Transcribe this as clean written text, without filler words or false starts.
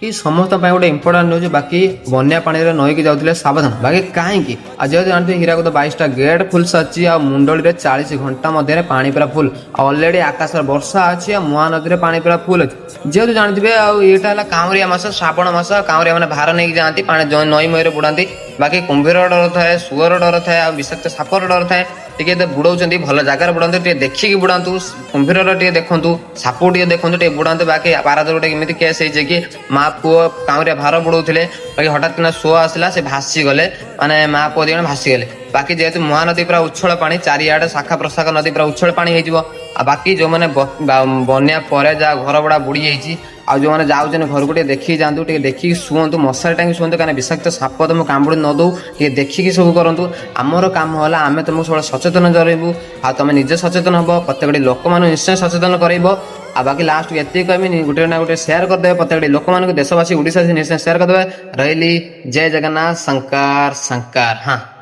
କି ସମସ୍ତଙ୍କ ପାଇଁ ଗୋଟେ ଇମ୍ପୋର୍ଟାଣ୍ଟ ନ୍ୟୁଜ୍। ବାକି ବନ୍ୟା ପାଣିରେ ନଈକି ଯାଉଥିଲେ ସାବଧାନ। ବାକି କାହିଁକି? ଆଉ ଯେହେତୁ ଜାଣିଥିବେ, ହୀରାକୁଦ 22ଟା ଗେଟ୍ ଫୁଲ୍ ସାରିଛି ଆଉ ମୁଣ୍ଡଳିରେ 40 ଘଣ୍ଟା ମଧ୍ୟରେ ପାଣି ପୁରା ଫୁଲ୍। ଆଉ ଅଲରେଡ଼ି ଆକାଶରେ ବର୍ଷା ଅଛି ଆଉ ମହାନଦୀରେ ପାଣି ପୁରା ଫୁଲ୍ ଅଛି। ଯେହେତୁ ଜାଣିଥିବେ, ଆଉ ଏଇଟା ହେଲା କାଉଁରିଆ ମାସ, ଶ୍ରାବଣ ମାସ। କାଉଁରିଆ ମାନେ ଭାର ନେଇକି ଯାଆନ୍ତି, ପାଣି ନଈ ମଇରେ ବୁଡ଼ାନ୍ତି। ବାକି କୁମ୍ଭୀର ଡର ଥାଏ, ସୁଅର ଡର ଥାଏ ଆଉ ବିଷାକ୍ତ ସାପର ଡର ଥାଏ। ଟିକେ ଯେତେ ବୁଡ଼ଉଛନ୍ତି, ଭଲ ଜାଗାରେ ବୁଡ଼ାନ୍ତୁ, ଟିକେ ଦେଖିକି ବୁଡ଼ାନ୍ତୁ। କୁମ୍ଭୀରର ଟିକେ ଦେଖନ୍ତୁ, ସାପ ଟିକେ ଦେଖନ୍ତୁ, ଟିକେ ବୁଡ଼ାନ୍ତୁ। ବାକି ପାରାଦୀପ ଗୋଟେ ଏମିତି କେସ୍ ହେଇଛି କି ମା ପୁଅ କାଉଁରିଆ ଭାର ବୁଡ଼ଉଥିଲେ। ବାକି ହଠାତ୍ କିନା ସୁଅ ଆସିଲା, ସେ ଭାସିଗଲେ, ମାନେ ମା ପୁଅ 2 ଜଣ ଭାସିଗଲେ। ବାକି ଯେହେତୁ ମହାନଦୀ ପୁରା ଉଚ୍ଛଳ ପାଣି, ଚାରିଆଡେ ଶାଖା ପ୍ରଶାଖା ନଦୀ ପୁରା ଉଚ୍ଛଳ ପାଣି ହେଇଯିବ। ଆଉ ବାକି ଯୋଉମାନେ ବନ୍ୟା ପରେ ଯାହା ଘର ଭଡ଼ା ବୁଡ଼ି ଯାଇଛି ଆଉ ଯୋଉମାନେ ଯାଉଛନ୍ତି ଘରକୁ, ଟିକେ ଦେଖିକି ଯାଆନ୍ତୁ, ଟିକେ ଦେଖିକି ଶୁଅନ୍ତୁ, ମଶାରୀ ଟାଙ୍ଗି ଶୁଅନ୍ତୁ, କାହିଁକିନା ବିଷାକ୍ତ ସାପ ତମକୁ କାମୁଡ଼ି ନ ଦଉ। ଟିକେ ଦେଖିକି ସବୁ କରନ୍ତୁ। ଆମର କାମ ହେଲା ଆମେ ତମକୁ ସବୁବେଳେ ସଚେତନ ଜଣାଇବୁ ଆଉ ତମେ ନିଜେ ସଚେତନ ହବ, ପ୍ରତ୍ୟେକଟି ଲୋକମାନଙ୍କୁ ନିଶ୍ଚୟ ସଚେତନ କରାଇବ। ଆଉ ବାକି ଲାଷ୍ଟକୁ ଏତିକି କହିବି, ଗୋଟେ ନା ଗୋଟେ ସେୟାର କରିଦେବେ ପ୍ରତ୍ୟେକଟି ଲୋକମାନଙ୍କୁ, ଦେଶବାସୀ, ଓଡ଼ିଶାବାସୀ ନିଶ୍ଚୟ ସେୟାର କରିଦେବେ। ରହିଲି, ଜୟ ଜଗନ୍ନାଥ, ଶଙ୍କର ଶଙ୍କର। ହଁ।